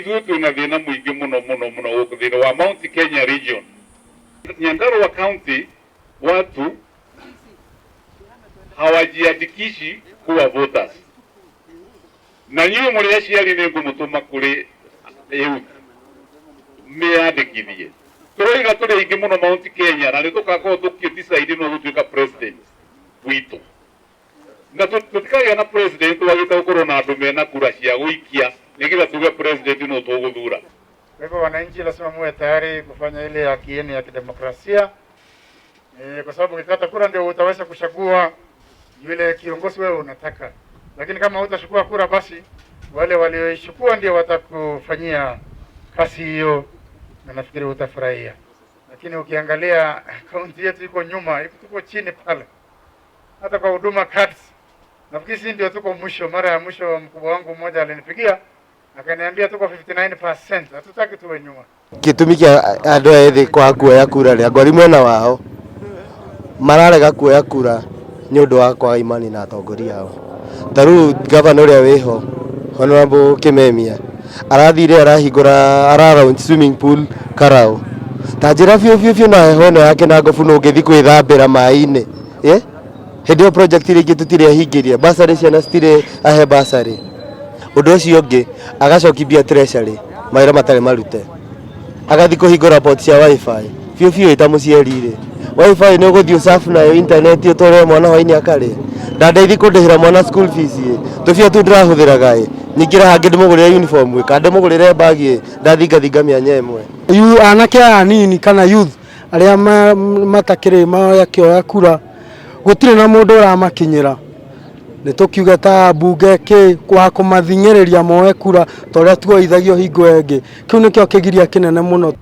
Ithuĩ twĩna thĩna mũingĩ mũno mũno mũno gũkũ thĩinĩ wa Mount Kenya region. Nyandarua County watu hawajiandikishi kuwa voters. Na nyuĩ mũrĩ aciari nĩ ngũmũtũma kũrĩ youth meyandĩkithie. Tũroiga tũrĩ aingĩ mũno Mount Kenya na nĩ tũgakorwo tũkĩ decide nũ ũgũtuĩka president witũ. Na tũtikagĩa na president wagĩte gũkorwo na andũ mena kura cia gũikia nĩgetha tuge president nũ tũgũthura. Kwa hivyo wananchi lazima muwe tayari kufanya ile haki yenu ya kidemokrasia kwa sababu ukikata kura ndio utaweza kuchagua yule kiongozi wewe unataka, lakini kama hutachukua kura, basi wale walioichukua ndio watakufanyia kazi hiyo, na nafikiri utafurahia. Lakini ukiangalia kaunti yetu iko nyuma, iko tuko chini pale, hata kwa huduma cards nafikiri sisi ndio tuko mwisho. Mara ya mwisho mkubwa wangu mmoja alinipigia akaniambia tuko 59%, hatutaki tuwe nyuma. Gĩtũmi kĩa andũ aya ethĩ kwaga kuoya kura rĩ, angori mwena wao mararega kuoya kura nĩ ũndũ wa kwaga imani na atongoria ao. Ta rĩu gavana ũrĩa wĩho Honorable Kimemia arathire arahingũra ara launch swimming pool Karau. Ta njĩra biũ biũ biũ na heho ĩno yake na ngobu nũ ũngĩthiĩ kwĩthambĩra maĩ-inĩ, ĩ hĩndĩ ĩyo project iria ingĩ tũtirĩ ahingĩria bursary, ciana citirĩ ahe bursary. Ũndũ ũcio ũngĩ agacokithia treasury mawĩra matarĩ marute, agathiĩ kũhingũra port cia WiFi. Biũ biũ ĩta mũciari rĩ, WiFi nĩ ũgũthiĩ ũcabu nayo internet ũtware mwana hwainĩ akarĩe? Ndandeithie kũndĩhĩra mwana school fees ĩ, tũbia tu ndĩrahũthĩraga ĩ, nyingĩra hangĩ ndĩmũgũrĩre uniform ĩ, kana ndĩmũgũrĩre bag ĩ, ndathingathinga mĩanya ĩmwe. Anake aya anini kana youth arĩa matakĩrĩ makĩoya kura, gũtirĩ na mũndũ ũramakinyĩra, nĩ tũkiuge ta mbunge kĩ wa kũmathing'ĩrĩria moe kura ta ũrĩa tuoithagio hingo ĩngĩ. Kĩu nĩkĩo kĩgiria kĩnene mũno.